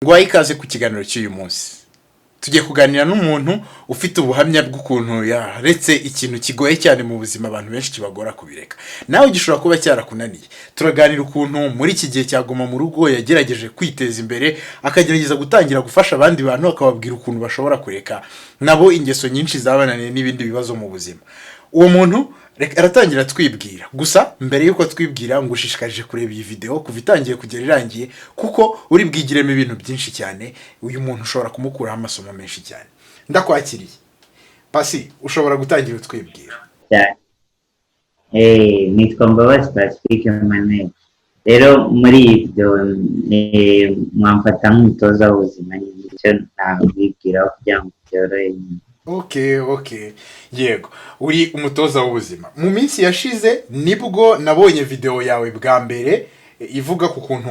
Nguhaye ikaze ku kiganiro cy'uyu munsi. Tugiye kuganira n'umuntu ufite ubuhamya bw'ukuntu yaretse ikintu kigoye cyane mu buzima, abantu benshi kibagora kubireka. Nawe gishobora kuba cyarakunaniye. Turaganira ukuntu muri iki gihe cya Guma mu Rugo yagerageje kwiteza imbere, akagerageza gutangira gufasha abandi bantu, akababwira ukuntu bashobora kureka nabo ingeso nyinshi zabananiye n'ibindi bibazo mu buzima. Uwo muntu reka aratangira twibwira. Gusa mbere y'uko twibwira, ngushishikarije kureba iyi video kuva itangiye kugera irangiye, kuko uri bwigiremo ibintu byinshi cyane. Uyu muntu ushobora kumukuraho amasomo menshi cyane. Ndakwakiriye, Pasi, ushobora gutangira utwibwira. Cyane. Nitwa Mbabazi Pacifique Emmanuel. Rero muri ibyo mwamfata nk'umutoza w'ubuzima nyine, icyo nabibwiraho kugira ngo byorohe nyine. Okay, yego, uri umutoza w'ubuzima. Mu minsi yashize nibwo nabonye video yawe bwa mbere ivuga ku kuntu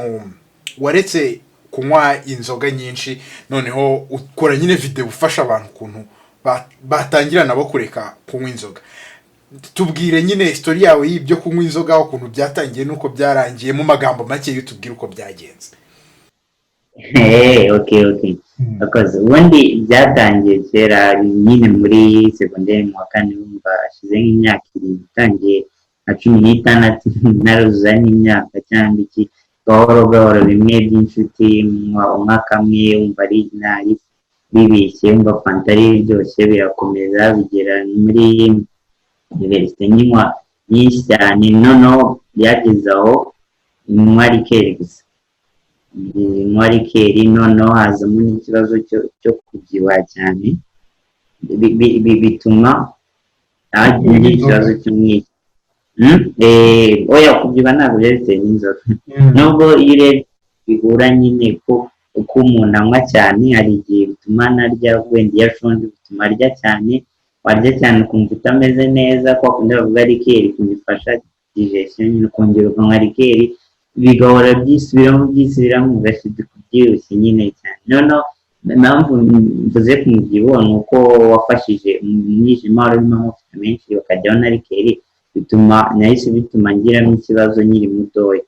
waretse kunywa inzoga nyinshi, noneho ukora nyine video ufasha abantu ukuntu batangira nabo kureka kunywa inzoga. Tubwire nyine story yawe y'ibyo kunywa inzoga, ukuntu byatangiye n'uko byarangiye, mu magambo make tubwire uko byagenze. Okay. Akoze. Ubundi byatangiye kera nyine muri segonderi mu wa kane, wumva hashize nk'imyaka 7, utangiye nka 16 naruzuza n'imyaka cyangwa iki, gahoro gahoro bimwe by'inshuti, unywa kamwe wumva ari nabi bibishye, wumva fanta ari iryoshye, birakomeza bigera muri université nyinywa nyinshi cyane. Noneho byageze aho nywa liqueur gusa, nywa liqueur, noneho hazamo n'ikibazo cyo kubyibuha cyane, bituma hagira ikibazo cy'umwijima. Oya, kubyibuha ntabwo byari bitewe n'inzoga, nubwo iyo urebye bihura nyine, ko uko umuntu anywa cyane hari igihe bituma anarya, wenda iyo ashonje bituma arya cyane, warya cyane ukumva utameze neza, kwa kundi bavuga liqueur ukuntu ifasha digestion nyine, ukongera ukanywa liqueur, bigahora byisubiramo byisubiramo, ugashiduka ubyibushye nyine cyane. Noneho impamvu mvuze ku mubyibuho ni uko wafashije umwijima, wari urimo amavuta menshi, bakajyaho na liqueur, bituma nahise bituma ngiramo ikibazo nkiri mutoya,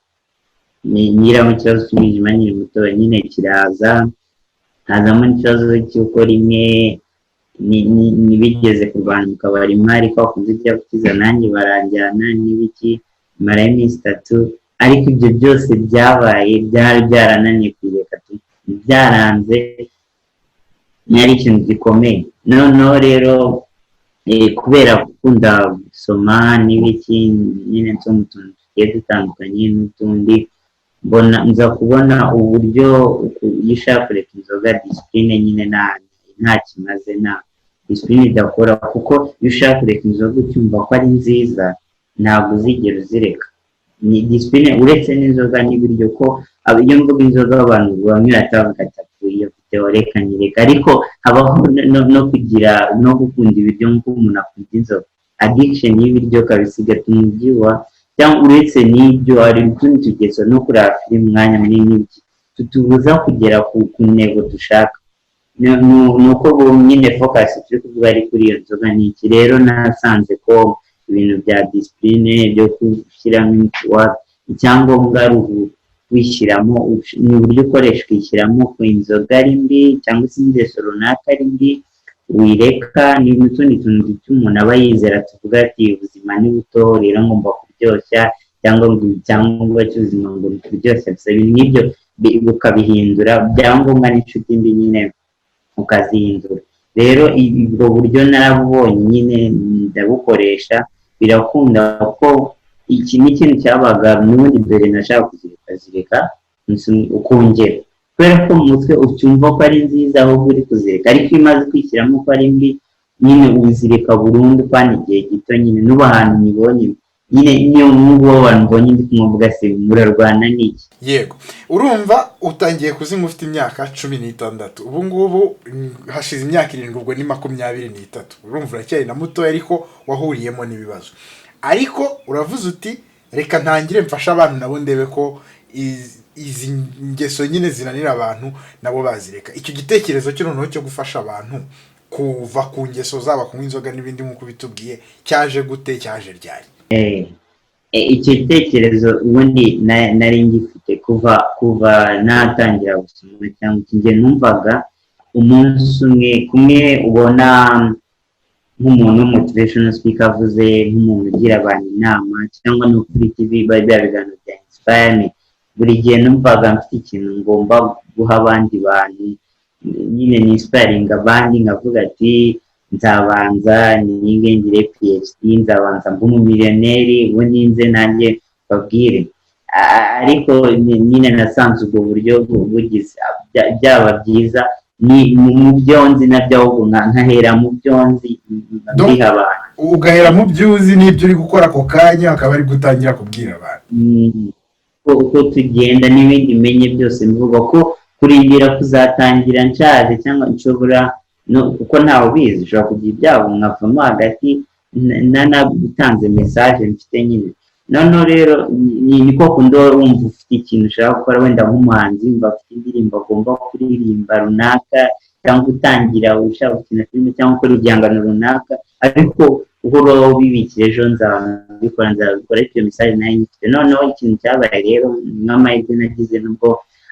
ngiramo ikibazo cy'umwijima nkiri mutoya nyine, kiraza hazamo n'ikibazo cy'uko rimwe ntibigeze kurwana mu kabari, mwari kwa kundi ujya gukiza, nanjye baranjyana n'ibiki, marayo iminsi 3. Ariko ibyo byose byabaye byari byarananiye kubireka tu, byaranze, ari ikintu gikomeye. Noneho rero kubera gukunda gusoma n'ibiki nyine, nsoma utuntu tugiye dutandukanye n'utundi, mbona nza kubona uburyo iyo ushaka kureka inzoga, discipline nyine nta kimaze, nta discipline idakora, kuko iyo ushaka kureka inzoga ucyumva ko ari nziza, ntabwo uzigera uzireka. Ni discipline, uretse n'inzoga n'ibiryo, ko iyo mvuga inzoga abantu bamwe bahita bavuga ati iyo video reka nyireka, ariko habaho no kugira no gukunda ibiryo nk'uko umuntu akunda inzoga, addiction y'ibiryo kabisa igatuma ubyibuha. Cyangwa uretse n'ibyo, hari utundi tugeso no kureba filime umwanya munini tutubuza kugera ku ntego dushaka. Ni uko nyine focus turi kuvuga ari kuri iyo nzoga. Ni iki rero nasanze ko ibintu bya discipline byo gushyiramo icyangombwa ari wishyiramo, ni uburyo ukoresha ukishyiramo ko inzoga ari mbi cyangwa se ingeso runaka ari mbi, wireka. Ni n'utundi tuntu duto umuntu aba yizera, tuvuga ati ubuzima ni buto, rero ngomba kuryoshya, cyangwa ngo icyangombwa cy'ubuzima ngo ni kuryoshya gusa. Ibintu nk'ibyo ukabihindura, byangombwa n'inshuti mbi nyine ukazihindura. Rero ubwo buryo narabubonye nyine, ndabukoresha, birakunda, ko iki ni ikintu cyabaga n'ubundi mbere nashaka kuzireka, zireka ukongera, kubera ko mu mutwe ucyumva ko ari nziza, ahubwo uri kuzireka. Ariko iyo umaze kwishyiramo ko ari mbi nyine, uzireka burundu kandi igihe gito nyine. N'ubu ahantu nyibonye nyine, niyo nk'ubu abantu mbonye ndi kumwe se murarwana n'iki? Yego, urumva utangiye kuzinywa ufite imyaka 16, ubu ngubu hashize imyaka 7, ubwo ni 23. Urumva uracyari na mutoya, ariko wahuriyemo n'ibibazo. Ariko uravuze uti reka ntangire mfashe abantu nabo, ndebe ko izi ngeso nyine zinanira abantu nabo bazireka. Icyo gitekerezo cyo noneho cyo gufasha abantu kuva ku ngeso zaba kunywa inzoga n'ibindi nk'uko bitubwiye, cyaje gute? Cyaje ryari? Icyo gitekerezo ubundi nari ngifite kuva natangira gusoma cyangwa iki. Njye numvaga umunsi umwe, kumwe ubona nk'umuntu motivational speaker avuze, nk'umuntu ugira abantu inama, cyangwa no kuri TV bya biganiro bya Inspire Me, buri gihe numvaga mfite ikintu ngomba guha abandi bantu nyine, ni inspiring abandi, nkavuga ati nzabanza nige ngire PhD, nzabanza mbe umumiliyoneri, ubundi nze nanjye babwire. Ariko nyine nasanze ubwo buryo bugize byaba byiza ni mu byo nzi nabyo, ahubwo nkahera mu byo nzi mbiha abantu. Ugahera mu byo uzi n'ibyo uri gukora ako kanya, akaba ari gutangira kubwira abantu. Uko tugenda n'ibindi menye byose, mvuga ko kurindira kuzatangira nshaje cyangwa nshobora no, kuko ntawe ubizi, ushobora kugira ibyago nkavamo hagati nanagutanze message mfite nyine. Noneho rero ni ko kundi wumva ufite ikintu ushaka gukora, wenda nk'umuhanzi wumva afite indirimbo agomba kuririmba runaka, cyangwa utangira ushaka gukina filime cyangwa gukora igihangano runaka, ariko uhora ubibikira ejo nzabikora, nzabikora, ariko iyo message nayo nyifite. Noneho ikintu cyabaye rero nk'amahirwe nagize, nubwo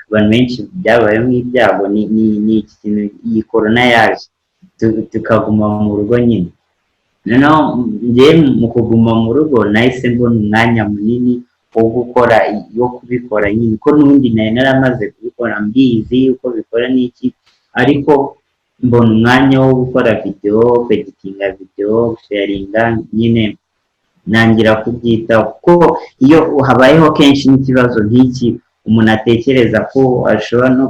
abantu benshi byabayeho nk'ibyago, ni iki kintu, iyi korona yaje tukaguma mu rugo nyine. Noneho njye mu kuguma mu rugo nahise mbona umwanya munini wo gukora, wo kubikora nyine, ko n'ubundi nari naramaze kubikora mbizi uko bikora n'iki, ariko mbona umwanya wo gukora videwo, kweditinga videwo, gusharinga nyine, ntangira kubyitaho, kuko iyo habayeho kenshi n'ikibazo nk'iki umuntu atekereza ko ashobora no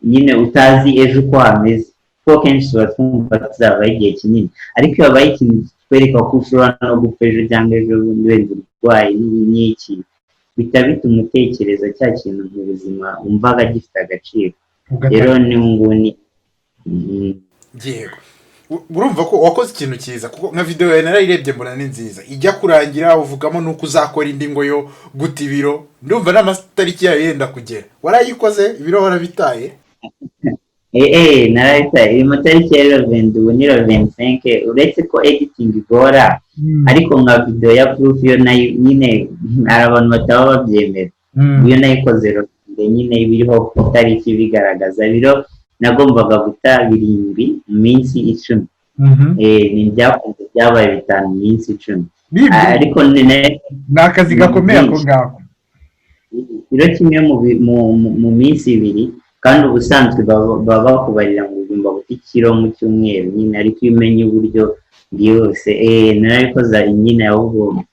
nyine utazi ejo uko hameze, kuko kenshi tuba twumva tuzabaho igihe kinini, ariko iyo habaye ikintu kikwereka ko ushobora no gupfa ejo cyangwa ejo bundi, wenda urwaye n'iki, bihita bituma utekereza cya kintu mu buzima wumvaga gifite agaciro. Rero ni nguni. Yego, urumva ko wakoze ikintu cyiza, kuko nka videwo yawe narayirebye mbona ni nziza. Ijya kurangira uvugamo nuko uzakora indi ngo yo guta ibiro, ndumva n'amatariki yayo yenda kugera. Warayikoze? Ibiro warabitaye? Narabitaye. Iri matariki ya rero 22, ubu ni 25, uretse ko editing igora, ariko nka video ya proof yo nayo nyine hari abantu bataba babyemera. Iyo nayikoze le nyine iba iriho ku itariki bigaragaza biro nagombaga guta 7 mu minsi 10. Ni byakunze byabaye 5 mu minsi 10. Ariko ni akazi gakomeye ako ngako. Ikiro kimwe mu minsi 2, kandi ubusanzwe baba bakubarira ngo ugomba guta ikiro mu cyumweru nyine, ariko iyo umenye uburyo bwihuse, narabikoze nyine, ahubwo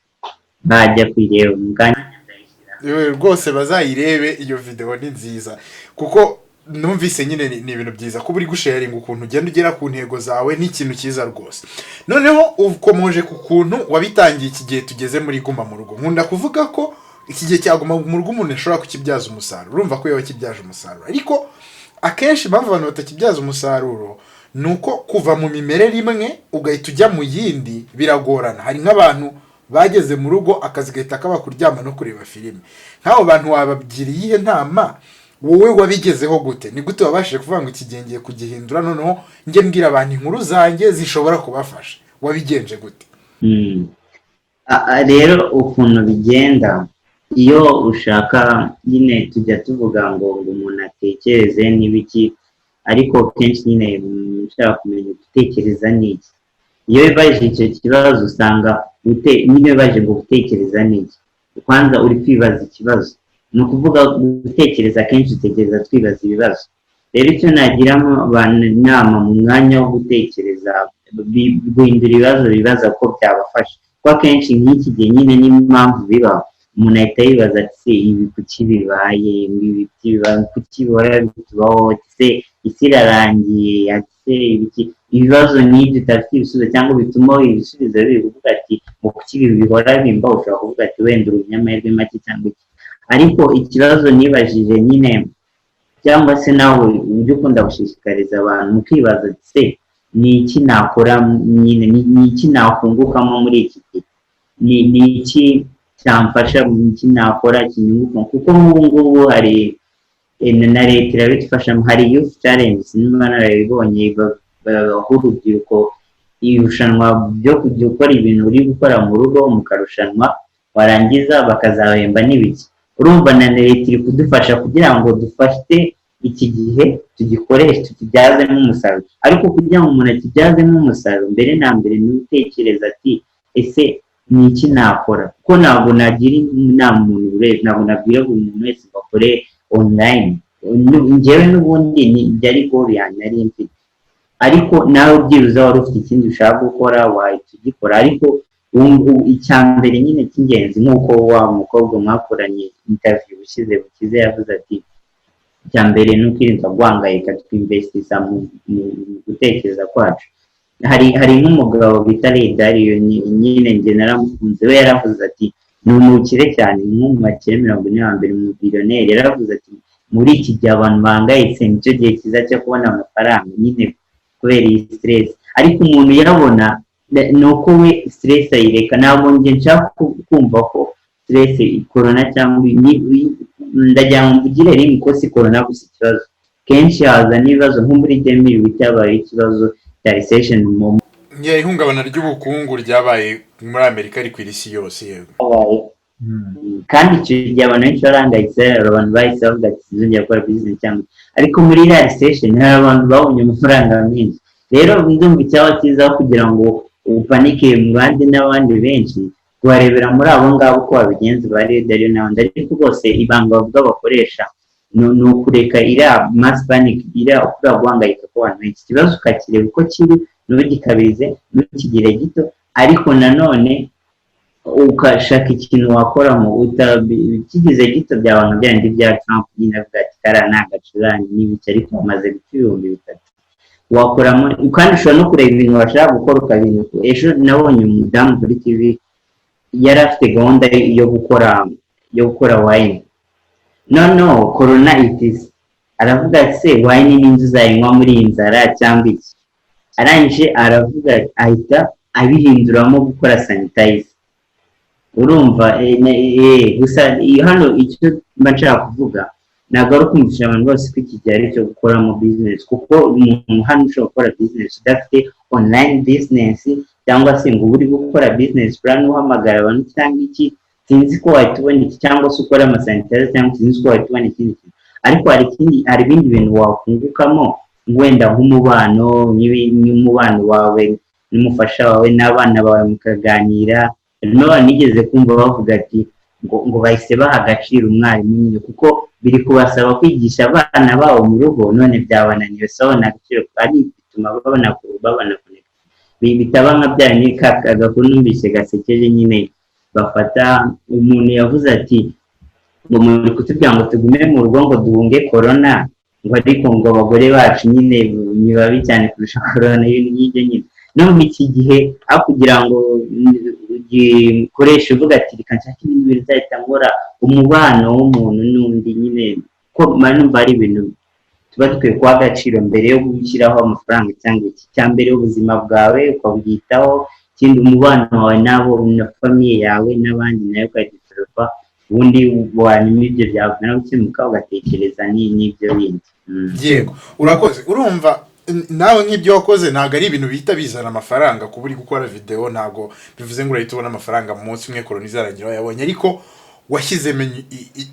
bajya kuyireba mu kanya. Rwose bazayirebe, iyo videwo ni nziza, kuko numvise nyine ni ibintu byiza kuba uri gusharinga ukuntu ugenda ugera ku ntego zawe, ni ikintu cyiza rwose. Noneho ukomoje ku kuntu wabitangiye iki gihe tugeze muri guma mu rugo. Nkunda kuvuga ko iki gihe cya guma mu rugo umuntu ashobora kukibyaza umusaruro. Urumva ko yakibyaje umusaruro, ariko akenshi impamvu abantu batakibyaza umusaruro ni uko kuva mu mimerere imwe ugahita ujya mu yindi biragorana. Hari nk'abantu bageze mu rugo akazi gahita kaba kuryama no kureba filime. Nk'abo bantu wabagira iyihe nama? Wowe wabigezeho gute? Ni gute wabashije kuvuga ngo iki gihe ngiye kugihindura, noneho njye mbwira abantu inkuru zanjye zishobora kubafasha? Wabigenje gute? Rero ukuntu bigenda, iyo ushaka nyine tujya tuvuga ngo umuntu atekereze n'ibiki, ariko kenshi nyine ushaka kumenya gutekereza n'iki. Iyo wibajije icyo kibazo usanga nyine wibajije ngo gutekereza n'iki, kwanza uri kwibaza ikibazo. Ni ukuvuga gutekereza akenshi utekereza twibaza ibibazo. Rero icyo nagiramo abantu inama, mu mwanya wo gutekereza guhindura ibibazo bibaza ko byabafasha, kuko akenshi nk'iki gihe nyine n'impamvu biba, umuntu ahita yibaza ati: "Se ibi kuki bibaye? Ibi kuki bihora bitubaho? Se isi irarangiye? Ati se ibiki?" Ibibazo nk'ibyo udafite ibisubizo cyangwa bituma ibisubizo biri kuvuga ati ngo kuki ibi bihora bimba, ushobora kuvuga ati wenda uri umunyamahirwe make cyangwa iki. Ariko ikibazo nibajije nyine, cyangwa se nawe ujya ukunda gushishikariza abantu mukibaza ati: "Se ni iki nakora nyine? Ni iki nakungukamo muri iki gihe? Ni iki cyamfasha? Ni iki nakora kinyunguka?" Kuko nk'ubu ngubu hari na leta irabidufashamo, hari youth challenge, niba narabibonye, aho urubyiruko Irushanwa byo kujya ukora ibintu uri gukora mu rugo, mukarushanwa, warangiza bakazabahemba n'ibiki. Urumva na leta iri kudufasha kugira ngo dufate iki gihe tugikoreshe, tukibyazemo umusaruro. Ariko kugira ngo umuntu akibyazemo umusaruro, mbere na mbere ni utekereza ati: "Ese ni iki nakora?" Kuko ntabwo nagira inama umuntu wese, ntabwo nabwira buri muntu wese ngo akore online. Njyewe n'ubundi ni byari goal yanjye nari mfite, ariko nawe byibuze wari ufite ikindi ushaka gukora, wahita ugikora. Ariko icya mbere nyine cy'ingenzi, nk'uko wa mukobwa mwakoranye interview ushize bukize yavuze ati: "Icya mbere ni ukwirinda guhangayika, twinvestisa mu gutekereza kwacu." Hari nk'umugabo bita Ray Dalio, nyine njye naramukunze. We yaravuze ati, ni umukire cyane, nko mu bakire 40 ba mbere, mu billionaire. Yaravuze ati: "Muri iki gihe abantu bahangayitse, nicyo gihe cyiza cyo kubona amafaranga nyine, kubera iyi stress." Ariko umuntu yabona ni uko we stress ayireka. Ntabwo njye nshaka kumva ko stress, corona cyangwa, ndagira ngo mvugire rimwe ko si corona gusa ikibazo. Kenshi haza n'ibibazo, nko muri 2008 habaye ikibazo cya recession mu Ihungabana ry'ubukungu ryabaye muri Amerika, rikwira isi yose, yego. Habaye, kandi icyo gihe abantu benshi barahangayitse. Hari abantu bahise bavuga ati: "Sinzongera gukora business cyangwa." Ariko muri iriya recession hari abantu babonye amafaranga menshi. Rero ndumva icyaba cyiza, kugira ngo upanike mu ruhande n'abandi benshi, kubarebera muri abo ngabo uko babigenza, ba Dario n'abandi. Ariko bose ibanga bavuga bakoresha ni ukureka iriya mass panic, iriya kuriya guhangayika kw'abantu benshi. Ikibazo ukakireba uko kiri, ntugikabirize, ntukigire gito, ariko nanone ugashaka ikintu wakoramo. Kigize gito byaba nka bya bindi bya Trump nyine, avuga ati: "Kariya ni agacurane n'ibiki," ariko bamaze gupfa 3000. Wakoramo, kandi ushobora no kureba ibintu washaka gukora ukabintu. Ejo nabonye umudamu kuri TV, yari afite gahunda yo gukora wine. Noneho corona itize, aravuga ati: "Se wine n'inzu uzayinywa muri iyi nzara cyangwa iki?" Arangije aravuga, ahita abihinduramo gukora sanitizer. Urumva, gusa hano icyo mba nshaka kuvuga ntabwo ari ukumvisha abantu bose ko iki gihe ari icyo gukoramo business, kuko umuntu hano ushobora gukora business udafite online business, cyangwa se ngo ube uri gukora business plan uhamagara abantu cyangwa iki, sinzi ko wahita ubona iki, cyangwa se ukora amasanitizer, cyangwa sinzi ko wahita ubona ikindi kintu. Ariko hari ikindi, hari ibindi bintu wakungukamo, wenda nk'umubano, nk'umubano wawe n'umufasha wawe n'abana bawe mukaganira. Harimo abantu nigeze kumva bavuga ati ngo bahise baha agaciro umwarimu nyine, kuko biri kubasaba kwigisha abana babo mu rugo, none byabananiye, so babona agaciro, ari bituma babona connect. Bitaba nka bya bindi agakuru numvise gasekeje nyine, bafata umuntu yavuze ati ngo: "Muri kutubwira ngo tugume mu rugo ngo duhunge corona," ngo ariko ngo abagore bacu nyine ni babi cyane kurusha corona, ibintu nk'ibyo nyine. No mu iki gihe, aho kugira ngo ugikoreshe uvuga ati: "Reka nshake ibintu bizahita nkora," umubano w'umuntu n'undi nyine, ko mba numva ari ibintu tuba dukwiye guha agaciro mbere yo gushyiraho amafaranga cyangwa iki. Cya mbere ubuzima bwawe ukabwitaho, ikindi umubano wawe nabo na famille yawe n'abandi nayo ukadevelopa, ubundi wanyuma ibyo byamara gukemuka ugatekereza n'ibyo bindi. Yego, urakoze. Urumva nawe nk'ibyo wakoze ntabwo ari ibintu bihita bizana amafaranga. Kuba uri gukora videwo ntabwo bivuze ngo urahita ubona amafaranga mu munsi umwe korona izarangira wayabonye, ariko washyizemo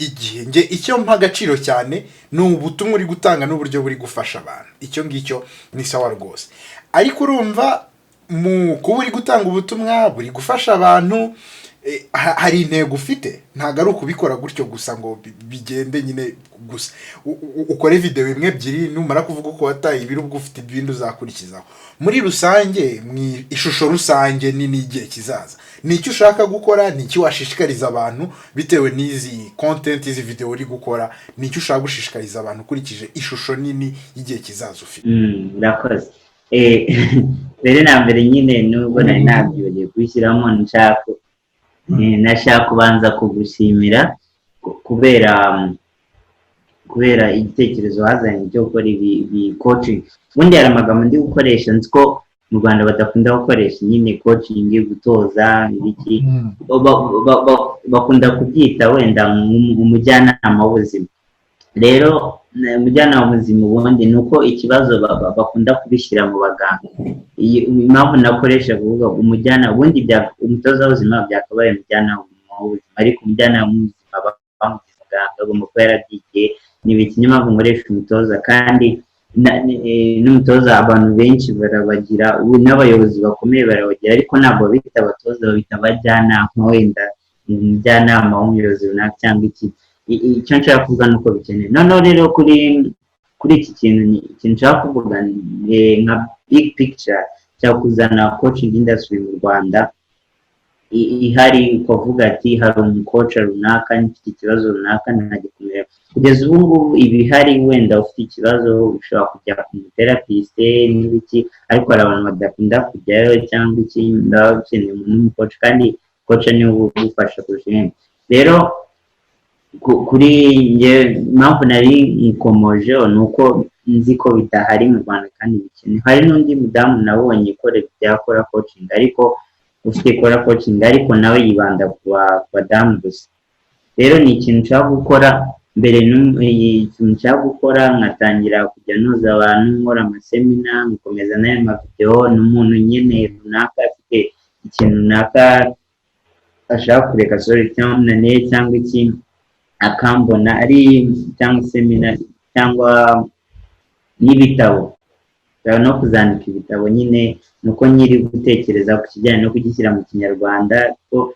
igihe. Nge icyo mpa agaciro cyane ni ubutumwa uri gutanga n'uburyo buri gufasha abantu. Icyo ngicyo ni sawa rwose. Ariko urumva, mu kuba uri gutanga ubutumwa buri gufasha abantu, hari intego ufite. Ntabwo ari ukubikora gutyo gusa ngo bigende nyine gusa. Ukore videwo imwe, ebyiri, numara kuvuga uko wataye ibiro, ubwo ufite ibindi uzakurikizaho. Muri rusange, mu ishusho rusange nini y'igihe kizaza, ni icyo ushaka gukora, ni icyo washishikariza abantu bitewe n'izi content, izi videwo uri gukora? Ni icyo ushaka gushishikariza abantu ukurikije ishusho nini y'igihe kizaza ufite? Urakoze. Mbere na mbere nyine, nubwo nari nabyibagiwe kubishyiramo, nashaka kubanza kugushimira kubera igitekerezo wazanye cyo gukora ibi coaching. Ubundi hari amagambo ndi gukoresha nzi ko mu Rwanda badakunda gukoresha nyine, coaching, gutoza, ibiki. Bakunda kubyita wenda umujyanama w'ubuzima. Rero umujyanama w'ubuzima ubundi ni uko ikibazo bakunda kubishyira mu baganga. Impamvu nakoresha kuvuga umujyanama, ubundi umutoza w'ubuzima byakabaye umujyanama w'ubuzima, ariko umujyanama w'ubuzima bamugize muganga, agomba kuba yarabyigiye n'ibiki. Niyo mpamvu nkoresha umutoza, kandi n'umutoza abantu benshi barabagira, ubu n'abayobozi bakomeye barabagira, ariko ntabwo babita abatoza, babita abajyanama, wenda umujyanama w'umuyobozi runaka cyangwa iki. Icyo nshaka kuvuga ni uko bikenewe. Noneho rero kuri iki kintu, ikintu nshaka kuvuga ni nka big picture cya kuzana coaching industry mu Rwanda ihari, ukavuga ati hari umucoach runaka, mfite ikibazo runaka, ntagikomera. Kugeza ubu ngubu ibihari, wenda ufite ikibazo ushobora kujya ku mutherapist n'ibiki, ariko hari abantu badakunda kujyayo cyangwa iki, baba bakeneye umuntu w'umucoach, kandi coach niwe ugufasha kurusha ibindi. Rero kuri njye, impamvu nari nkomojeho ni uko nzi ko bidahari mu Rwanda kandi bikenewe. Hari n'undi mudamu nabonye ikora byakora coaching, ariko ufite ikora coaching, ariko nawe yibanda ku badamu gusa. Rero ni ikintu nshaka gukora mbere, ikintu nshaka gukora nkatangira kujya noza abantu, nkora amaseminar, nkakomeza n'ayo mavideo, n'umuntu nyine runaka afite ikintu runaka ashaka kureka, sorry, cyangwa umunaniye cyangwa iki, akambona ari cyangwa seminar cyangwa n'ibitabo. Nshobora no kuzandika ibitabo nyine, nuko nyiri gutekereza ku kijyanye no kugishyira mu Kinyarwanda, ko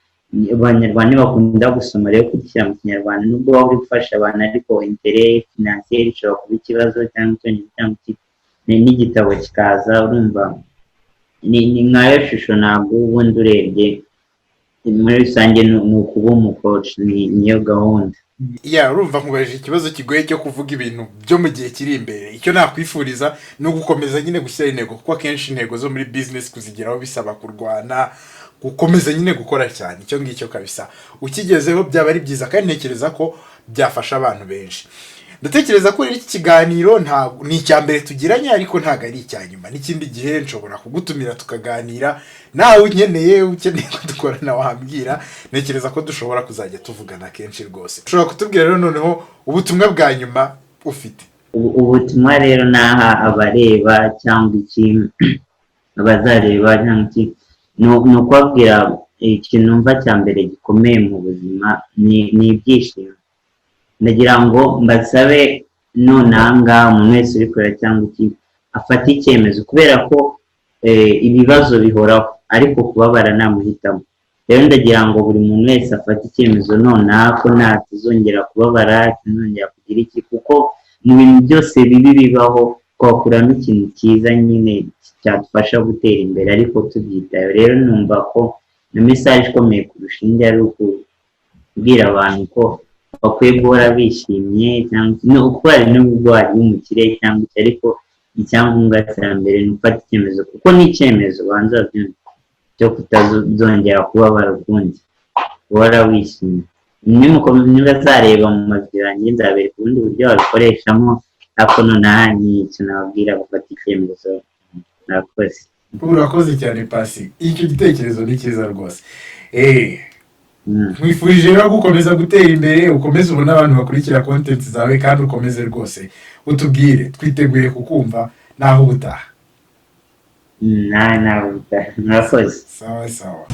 Abanyarwanda ntibakunda gusoma. Rero kugishyira mu Kinyarwanda, nubwo waba uri gufasha abantu, ariko intérêt financier ishobora kuba ikibazo, cyangwa Icyongereza cyangwa iki, n'igitabo kikaza, urumva ni nkayo shusho. Ntabwo ubundi urebye muri rusange ni ukuba umucoach, niyo gahunda. Ya, urumva nkubajije ikibazo kigoye cyo kuvuga ibintu byo mu gihe kiri imbere. Icyo nakwifuriza ni ugukomeza nyine gushyira intego, kuko akenshi intego zo muri business kuzigeraho bisaba kurwana, gukomeza nyine gukora cyane. Icyo ngicyo kabisa ukigezeho byaba ari byiza, kandi ntekereza ko byafasha abantu benshi. Ndatekereza ko rero iki kiganiro ntabwo ni icya mbere tugiranye, ariko ntabwo ari icya nyuma. N'ikindi gihe nshobora kugutumira tukaganira. Nawe ukeneye ko dukorana wambwira. Ntekereza ko dushobora kuzajya tuvugana kenshi rwose. Ushobora kutubwira rero noneho ubutumwa bwa nyuma ufite? Ubutumwa rero naha abareba cyangwa iki, abazareba cyangwa iki, ni ukubabwira ikintu numva cya mbere gikomeye mu buzima ni ibyishimo. Ndagira ngo mbasabe nonaha ngaha, umuntu wese uri kureba cyangwa iki, afate icyemezo, kubera ko ibibazo bihoraho, ariko kubabara nta muhitamo. Rero ndagira ngo buri muntu wese afate icyemezo nonaha ko nta tuzongera kubabara, tuzongera kugira iki, kuko mu bintu byose bibi bibaho twakuramo ikintu cyiza nyine cyadufasha gutera imbere, ariko tubyitayeho. Rero numva ko na message ikomeye kurusha indi ari ukubwira abantu ko bakwiye guhora bishimye, cyangwa no kuko hari n'ubwo wari umukire cyangwa iki, ariko icyangombwa cya mbere ni ufata icyemezo, kuko ni icyemezo banza babyumve cyo kutazongera kubabara ukundi, guhora wishimye. Nibazareba mu mavideo yanjye, nzabereka ubundi buryo wabikoreshamo, ariko nonaha ni icyo nababwira: gufata icyemezo. Murakoze. Urakoze cyane, Pasi. Icyo gitekerezo ni cyiza rwose. Nkwifurije rero gukomeza gutera imbere, ukomeze ubone abantu bakurikira content zawe, kandi ukomeze rwose utubwire, twiteguye kukumva. Naho ubutaha. Nawe nawe, murakoze. Sawa sawa.